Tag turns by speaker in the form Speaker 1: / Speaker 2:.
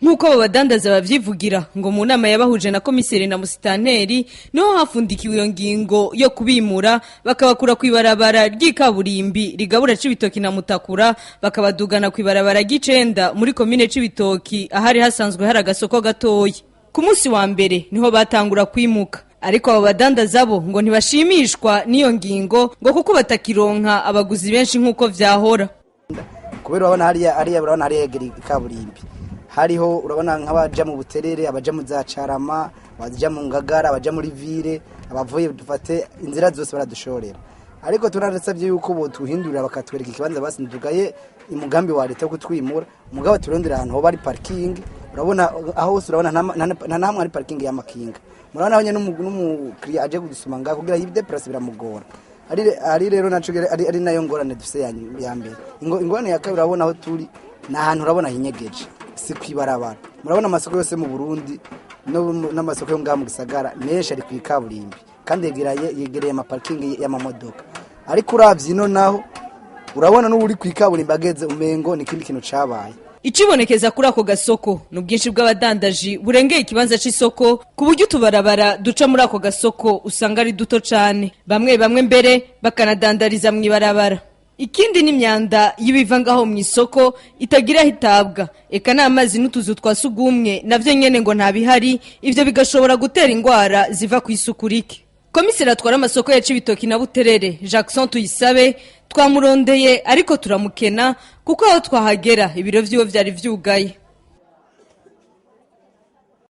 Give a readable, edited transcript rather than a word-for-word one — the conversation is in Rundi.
Speaker 1: Nk'uko abo badandaza bavyivugira, ngo mu nama yabahuje na komiseri na musitanteri niho hafundikiwe iyo ngingo yo kubimura, bakabakura kw'ibarabara ry'ikaburimbi rigabura Cibitoki na Mutakura, bakabadugana kw'ibarabara ry'icenda muri komine Cibitoki, ahari hasanzwe hari agasoko gatoyi. Ku munsi wa mbere niho batangura kwimuka, ariko abo badandaza bo ngo ntibashimishwa n'iyo ngingo, ngo kuko batakironka abaguzi benshi nk'uko vyahora.
Speaker 2: Kubera urabona hariya, hariya urabona hariya hegera ikaburimbi, hariho urabona nk'abaja mu Buterere, abaja mu za Carama, abaja mu Ngagara, abaja muri ville, abavuye dufate inzira zose baradushorera. Ariko tunarasabye yuko botuhindurira, bakatwereka ikibanza basi. Ndugaye umugambi wa leta wo kutwimura, umugabo turondera ahantu hoba ari parking. Urabona aho hose, urabona nta namwe ari parking y'amakinga. Murabona aho nyene n'umukiriya aje gusuma ngaho kugira yideplace biramugora. Ari rero naco ari nayo ngorane dufise ya mbere. Ingorane ya kabiri, urabona aho turi ni ahantu urabona hinyegeje, si kwibarabara. Murabona amasoko yose mu Burundi n'amasoko yo ngaha mu gisagara menshi ari kw'ikaburimbi, kandi yegereye amaparikingi y'amamodoka. Ariko uravye ino naho, urabona n'ubu uri kw'ikaburimbi ageze umengo ni ikindi kintu cabaye.
Speaker 1: Icibonekeza kuri ako gasoko ni ubwinshi bw'abadandaji burengeye ikibanza c'isoko, ku buryo utubarabara duca muri ako gasoko usanga ari duto cane, bamwe bamwe mbere bakanadandariza mw'ibarabara. Ikindi ni imyanda y'ibiva ngaho mu isoko itagira aho itabwa, eka n'amazi n'utuzu twa sugumwe navyo nyene ngo ntabihari. Ivyo bigashobora gutera ingwara ziva ku isuku rike. Komiseri atwara amasoko ya Cibitoki na Buterere, Jackson Tuyisabe, twamurondeye ariko turamukena, kuko aho twahagera ibiro vyiwe vyari vyugaye.